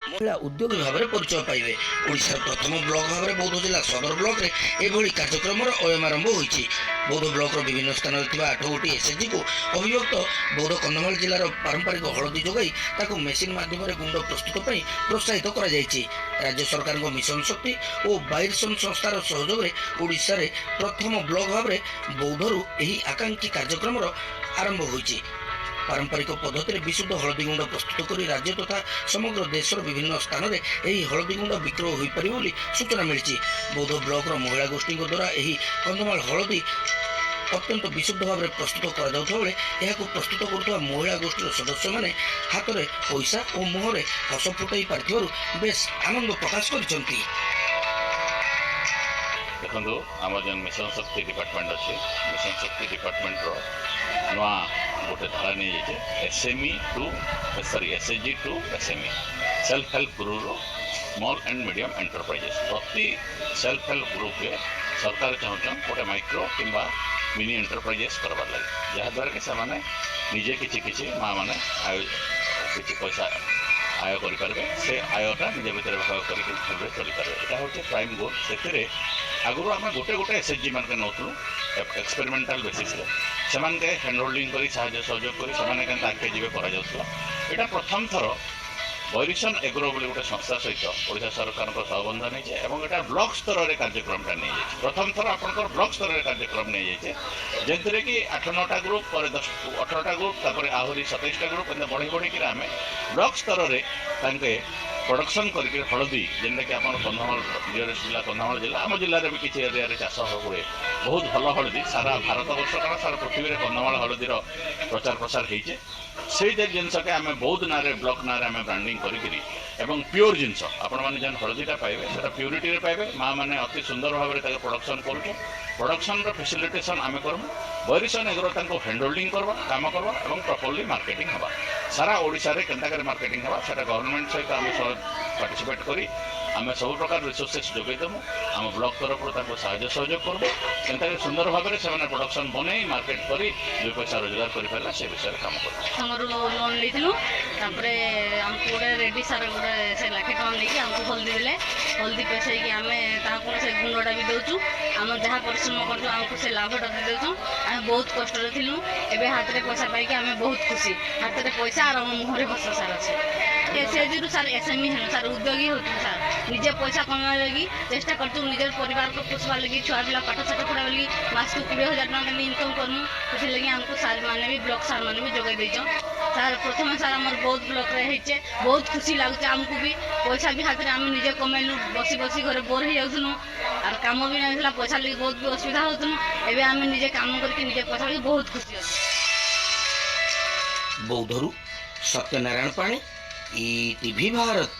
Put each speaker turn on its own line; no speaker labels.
ମହିଳା ଉଦ୍ୟୋଗୀ ଭାବରେ ପରିଚୟ ପାଇବେ। ଓଡ଼ିଶାର ପ୍ରଥମ ବ୍ଲକ ଭାବରେ ବୌଦ୍ଧ ଜିଲ୍ଲା ସଦର ବ୍ଲକରେ ଏଭଳି କାର୍ଯ୍ୟକ୍ରମର ଅୟମାରମ୍ଭ ହୋଇଛି। ବୌଦ୍ଧ ବ୍ଲକର ବିଭିନ୍ନ ସ୍ଥାନରେ ଥିବା 8 ଗୋଟି ଏସ୍ଏଚ୍ଜିକୁ ଅବିଭକ୍ତ ବୌଦ୍ଧ, କନ୍ଧମାଳ ଜିଲ୍ଲାର ପାରମ୍ପରିକ ହଳଦୀ ଯୋଗାଇ ତାକୁ ମେସିନ୍ ମାଧ୍ୟମରେ ଗୁଣ୍ଡ ପ୍ରସ୍ତୁତ ପାଇଁ ପ୍ରୋତ୍ସାହିତ କରାଯାଇଛି। ରାଜ୍ୟ ସରକାରଙ୍କ ମିଶନ ଶକ୍ତି ଓ ବାଇରସନ୍ ସଂସ୍ଥାର ସହଯୋଗରେ ଓଡ଼ିଶାରେ ପ୍ରଥମ ବ୍ଲକ ଭାବରେ ବୌଦ୍ଧରୁ ଏହି ଆକାଂକ୍ଷୀ କାର୍ଯ୍ୟକ୍ରମର ଆରମ୍ଭ ହୋଇଛି। ପାରମ୍ପରିକ ପଦ୍ଧତିରେ ବିଶୁଦ୍ଧ ହଳଦୀ ଗୁଣ୍ଡ ପ୍ରସ୍ତୁତ କରି ରାଜ୍ୟ ତଥା ସମଗ୍ର ଦେଶର ବିଭିନ୍ନ ସ୍ଥାନରେ ଏହି ହଳଦୀ ଗୁଣ୍ଡ ବିକ୍ରୟ ହୋଇପାରିବ ବୋଲି ସୂଚନା ମିଳିଛି। ବୌଦ୍ଧ ବ୍ଲକର ମହିଳା ଗୋଷ୍ଠୀଙ୍କ ଦ୍ୱାରା ଏହି କନ୍ଧମାଳ ହଳଦୀ ଅତ୍ୟନ୍ତ ବିଶୁଦ୍ଧ ଭାବରେ ପ୍ରସ୍ତୁତ କରାଯାଉଥିବା ବେଳେ ଏହାକୁ ପ୍ରସ୍ତୁତ କରୁଥିବା ମହିଳା ଗୋଷ୍ଠୀର ସଦସ୍ୟମାନେ ହାତରେ ପଇସା ଓ ମୁହଁରେ ହସ ଫୁଟାଇ ପାରିଥିବାରୁ ବେଶ୍ ଆନନ୍ଦ ପ୍ରକାଶ କରିଛନ୍ତି।
ଦେଖନ୍ତୁ, ଆମର ଯେନ୍ ମିଶନ ଶକ୍ତି ଡିପାର୍ଟମେଣ୍ଟ ଅଛି, ମିଶନ ଶକ୍ତି ଡିପାର୍ଟମେଣ୍ଟର ନୂଆ ଗୋଟେ ଧାରା ନେଇଯାଇଛେ, SME to, sorry, SHG to SME, self help ଗ୍ରୁପର ସ୍ମଲ୍ ଆଣ୍ଡ ମିଡ଼ିୟମ୍ ଏଣ୍ଟରପ୍ରାଇଜେସ୍। ପ୍ରତି ସେଲ୍ଫ ହେଲ୍ପ ଗ୍ରୁପରେ ସରକାର ଚାହୁଁଛନ୍ ଗୋଟେ ମାଇକ୍ରୋ କିମ୍ବା ମିନି ଏଣ୍ଟରପ୍ରାଇଜେସ୍ କରବାର୍ ଲାଗି, ଯାହାଦ୍ୱାରା କି ସେମାନେ ନିଜେ କିଛି କିଛି ମା ମାନେ ଆୟ କିଛି ପଇସା ଆୟ କରିପାରିବେ, ସେ ଆୟଟା ନିଜ ଭିତରେ ଭାଗ କରିକି ଭଲରେ ଚଳିପାରିବେ। ଏଇଟା ହେଉଛି ପ୍ରାଇମ୍ ଗୋଲ୍। ସେଥିରେ ଆଗରୁ ଆମେ ଗୋଟେ ଗୋଟେ ଏସ୍ ଏଚ୍ ଜି ମାନକେ ନେଉଥିଲୁ ଏକ୍ସପେରିମେଣ୍ଟାଲ ବେସିସ୍ରେ। ସେମାନକେ ହ୍ୟାଣ୍ଡ ହୋଲ୍ଡିଂ କରି, ସାହାଯ୍ୟ ସହଯୋଗ କରି ସେମାନେ କେନ୍ତା ଆଗକେ ଯିବେ କରାଯାଉଥିଲା। ଏଇଟା ପ୍ରଥମ ଥର ବୈରିସନ୍ ଏଗ୍ରୋ ବୋଲି ଗୋଟେ ସଂସ୍ଥା ସହିତ ଓଡ଼ିଶା ସରକାରଙ୍କ ସହବନ୍ଧନ ହେଇছে ଏବଂ ଏଇଟା ବ୍ଲକ ସ୍ତରରେ କାର୍ଯ୍ୟକ୍ରମଟା ନେଇଯାଇଛି। ପ୍ରଥମ ଥର ଆପଣଙ୍କର ବ୍ଲକ ସ୍ତରରେ କାର୍ଯ୍ୟକ୍ରମ ନେଇଯାଇଛି, ଯେଉଁଥିରେ କି 8 9ଟା ଗ୍ରୁପ୍, ପରେ 10 18ଟା ଗ୍ରୁପ୍, ତାପରେ ଆହୁରି 27ଟା ଗ୍ରୁପ୍, ଏମିତି ବଢ଼େଇ ବଢ଼େଇକିରି ଆମେ ବ୍ଲକ ସ୍ତରରେ ତାଙ୍କେ ପ୍ରଡକ୍ସନ୍ କରିକି ହଳଦୀ, ଯେନ୍ଟାକି ଆମର କନ୍ଧମାଳ ନିୟରେଷ୍ଟ ଜିଲ୍ଲା କନ୍ଧମାଳ ଜିଲ୍ଲା, ଆମ ଜିଲ୍ଲାରେ ବି କିଛି ଏରିଆରେ ଚାଷ ହୁଏ। ବହୁତ ଭଲ ହଳଦୀ। ସାରା ଭାରତ ବର୍ଷ କାରଣ ସାରା ପୃଥିବୀରେ କନ୍ଧମାଳ ହଳଦୀର ପ୍ରଚାର ପ୍ରସାର ହେଇଛେ। ସେଇ ଯେ ଜିନିଷକେ ଆମେ ବୌଦ୍ଧ ନାଁରେ, ବ୍ଲକ ନାଁରେ ଆମେ ବ୍ରାଣ୍ଡିଂ କରିକିରି ଏବଂ ପିଓର ଜିନିଷ, ଆପଣମାନେ ଯେନ୍ ହଳଦୀଟା ପାଇବେ, ସେଟା ପ୍ୟୁରିଟିରେ ପାଇବେ। ମା ମାନେ ଅତି ସୁନ୍ଦର ଭାବରେ ତାକୁ ପ୍ରଡକ୍ସନ୍ କରୁଛନ୍। ପ୍ରଡକ୍ସନ୍ର ଫେସିଲିଟେସନ୍ ଆମେ କରମୁ, ବୈରିସନ୍ ଏଗ୍ରୋ ତାଙ୍କୁ ହ୍ୟାଣ୍ଡ ହୋଲ୍ଡିଂ କରବା, କାମ କରବା ଏବଂ ପ୍ରପରଲି ମାର୍କେଟିଂ ହେବା। ସାରା ଓଡ଼ିଶାରେ କେନ୍ତା କରି ମାର୍କେଟିଂ ହେବା, ସେଟା ଗଭର୍ଣ୍ଣମେଣ୍ଟ ସହିତ ଆମେ ପାର୍ଟିସିପେଟ୍ କରି ଆମେ ସବୁ ପ୍ରକାର ରିସୋର୍ସେସ୍ ଯୋଗାଇ ଦେବୁ। ଆମ ବ୍ଲକ ତରଫରୁ ତାଙ୍କୁ ସାହାଯ୍ୟ ସହଯୋଗ କରିବୁ। କେନ୍ତା କରି ସୁନ୍ଦର ଭାବରେ ସେମାନେ ପ୍ରଡକ୍ସନ୍ ବନେଇ ମାର୍କେଟ କରି ଦୁଇ ପଇସା ରୋଜଗାର କରିପାରିଲା, ସେ ବିଷୟରେ କାମ କରିବୁ।
ସଂଘରୁ ଲୋନ୍ ନେଇଥିଲୁ। ତାପରେ ଆମକୁ ଗୋଟେ ରେଡି ସାର୍ ଗୋଟେ ସେ ଲାଖେ ଟଙ୍କା ନେଇକି ଆମକୁ ହଳଦୀ ଦେଲେ। ହଳଦୀ ପେସେଇକି ଆମେ ତାହାକୁ ସେ ଗୁଣ୍ଡଟା ବି ଦେଉଛୁ। ଆମେ ଯାହା ପରିଶ୍ରମ କରୁଛୁ, ଆମକୁ ସେ ଲାଭଟା ଦେଇ ଦେଉଛୁ। ଆମେ ବହୁତ କଷ୍ଟରେ ଥିଲୁ। ଏବେ ହାତରେ ପଇସା ପାଇକି ଆମେ ବହୁତ ଖୁସି। ହାତରେ ପଇସା ଆଉ ଆମ ମୁହଁରେ ହସ ସାର୍ ଅଛି। ଏସ୍ଏଚ୍ଜିରୁ ସାର୍ ଏସ୍ଏମ୍ଇ ହେଲୁ ସାର୍, ଉଦ୍ୟୋଗୀ ହେଉଛୁ ସାର୍। ନିଜେ ପଇସା କମାଇବା ଲାଗି ଚେଷ୍ଟା କରୁଛୁ, ନିଜର ପରିବାରକୁ ପୋଷବା ଲାଗି, ଛୁଆ ପିଲା ପାଠ ସାଠ ପଢ଼ାଇବା ଲାଗି। ମାସକୁ 20,000 ଟଙ୍କା କେମିତି ଇନକମ୍ କରମୁ, ସେଥିଲାଗି ଆମକୁ ସାର୍ ମାନେ ବି, ବ୍ଲକ ସାର୍ ମାନେ ବି ଯୋଗାଇ ଦେଇଛନ୍ ସାର୍। ପ୍ରଥମେ ସାର୍ ଆମର ବୌଦ୍ଧ ବ୍ଲକରେ ହେଇଛେ। ବହୁତ ଖୁସି ଲାଗୁছে ଆମକୁ ବି। ପଇସା ବି ହାତରେ ଆମେ ନିଜେ କମେଇଲୁ। ବସି ବସି ଘରେ ବୋର୍ ହେଇଯାଉଥିଲୁ ଆର୍ କାମ ବି ନାଇଥିଲା। ପଇସା ଲାଗି ବହୁତ ବି ଅସୁବିଧା ହେଉଥିଲୁ। ଏବେ ଆମେ ନିଜେ କାମ କରିକି ନିଜେ ପଇସା ବି ବହୁତ ଖୁସି ଅଛୁ।
ବୌଦ୍ଧରୁ ସତ୍ୟନାରାୟଣ ପାଣି, ଇଟିଭି ଭାରତ।